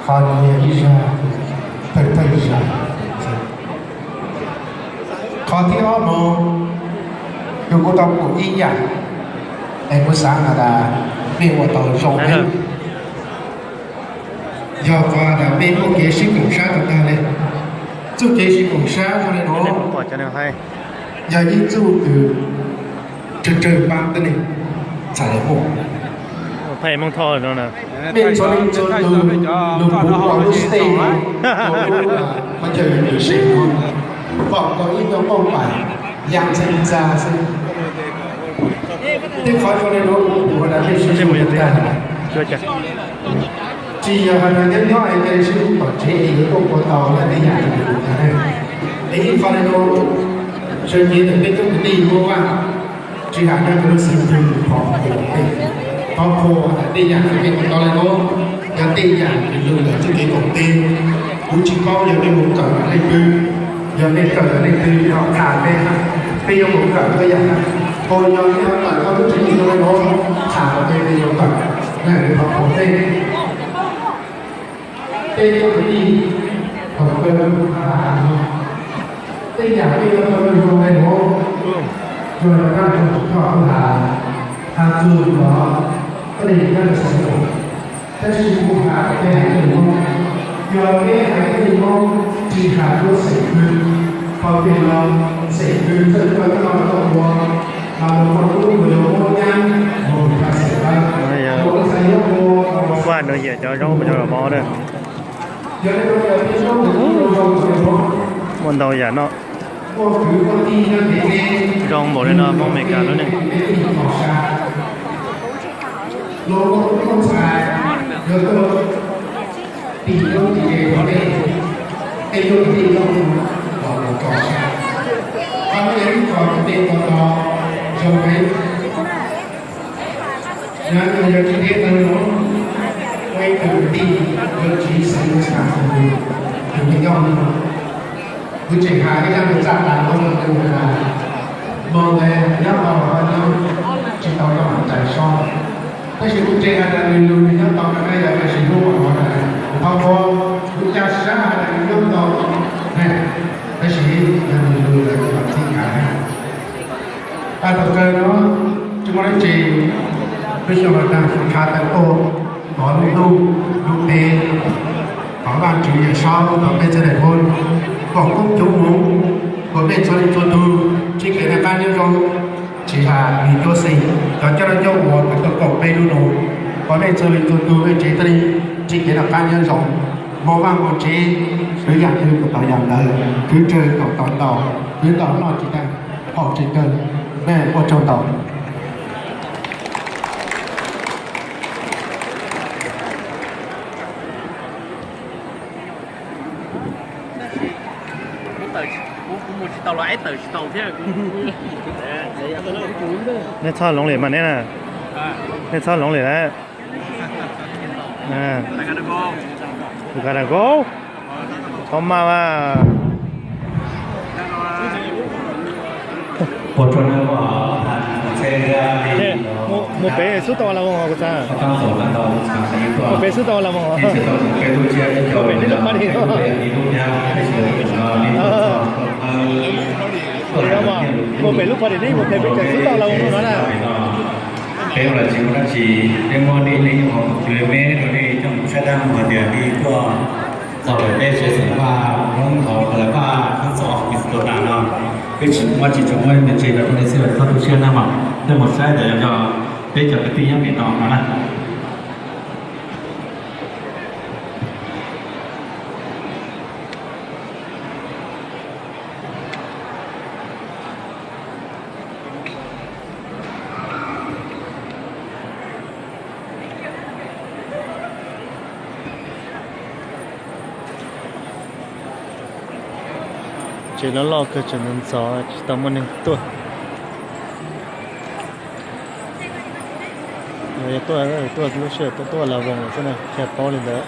Qhov no yog ib zaj, thawj thawj zaj. Qhov thib ob no, yus kuj tau pum ib yam, es kuv xav has tas mej ua tau zoo heev. Yog qhov tas mej muaj kev sib koom sab tau tag li. Txuj kev sib koom sab zoo li no yog ib txuj kws tsawg tsawg paab tuab neeg txhais le muaj. Mej txhua leej txhua tug lug puv tau lub stage no, tau lub qhov chaw yus sim no, pom tau ib tug poj pam yaa ntxhee ntxa xwb. Tej qhov zoo li no kuv ua rau mej sib ntsia tag. Tsis yog has tas nyob nyob es cia li sib hlub tom tsev es yuav tuaj ua tau tej yam li no. Es ib qho li no, sawv cev ntawm peb coob kwv tij muaj vaj, tsis has nyob rau lub xeev Hmoob, qhov qhuas tej yam kws peb ua tau li no yog tej yam kws lug ntawm txuj kev koom teb. Kuv tsis paub yog mej mus kawm leej twg, yog mej kawm leej twg ho tham peb, peb yuav mus kawm koj yam, ho yog mej ho tawm koj lub tswv yim zoo li no tham rau peb, peb yuav kawm. Qhov qhuas tej, peb coob kwv tij thaum kawg, tej yam peb yuav tau zoo li no, yog rau koj tsis tau has, has txug los koj li nyob rau xeev Hmoob, tab sis kuv has peb haiv peb Moob, yog peb haiv peb Moob tsis has rau xeem twg, thaum twg los xeem twg txawj koj txawj ua, mas luag ua tub luag yuav muab nyab mus rau xeem lawm. Vaj no yam cov zaub cov los mov na. Muaj ntau yam no. Zoo npaum li no Hmoob Amelikas lub neej. Yog tsis ntev tag no, peb tus kwv tij yuav tsiv xeev Wisconsin, tus me nyuam no, kuv tseem hais ib zaj lus txaj tas no rau nws hais, moog ntawd nyob tau, tsis tau tau tais so, tab sis kuv ntseeg hais tias nws lug nws nyob tau no na, yog tab sis hnub no na, thaum kuv ca sab hais tias nws nyob tau, tab sis yog nws lug lawm kuv mam txij hais. Thaum kawg no tsis muaj dab tsi, lub xyoo no tag xyoo tshav tawm tuaj, thov lub ntuj lub teb, thov Vaajtswv Yawm Saub rau peb txhua tus, foom koob hmoov, kom mej txhua leej txhua tug ntsib kev noj qab nyob zoo, tsis has nws cuab xeem, cov coj noj coj ua kws tuaj koom peb hnub no, kom mej txhua leej txhua tug mej tsev thiaj li ntsib kev noj qab nyob zoo, muaj vaj muaj tsev, khwv yam twg kom tau yam ntawd, khwv tsawg kom tau ntau, khwv ntau noj tsis tag, haus tsis kawg. Mej ua tsaug ntau. Nej txhob hloov li mas neb na. Nej txhob hloov li lawm. Tus ka da kau, txhob maj mas. Mus pem xub tau las voos os kuv txav. Mus pem xub tau las voos os. Mus pem lub pha di. Mus pem lub pha di, neb mus pem peb cov xub tau las voos no na. Peb ua los tsis muaj dab tsi, peb muab nej ib leeg ib qho kws meb rau nej coj mus saib dab mus hais tias nej tuaj txog pem peb tsev xeem Vaj Hmoob hauv Colorado, Arkansas, Minnesota no, peb tsis muaj, tsis tshua muaj me ntsis rau nej xwb, txhob tu siab na mas. Nej mus saib tias yog peb cov kwv tij nyob pem no no na. Tsev loj loj kawg tseem ntxov ntxov tsis tau muaj neeg tuaj. Yog tuaj, tuaj lub sij hawm tuaj tuaj las voos lawm xwb na, thiaj paub li ntawd.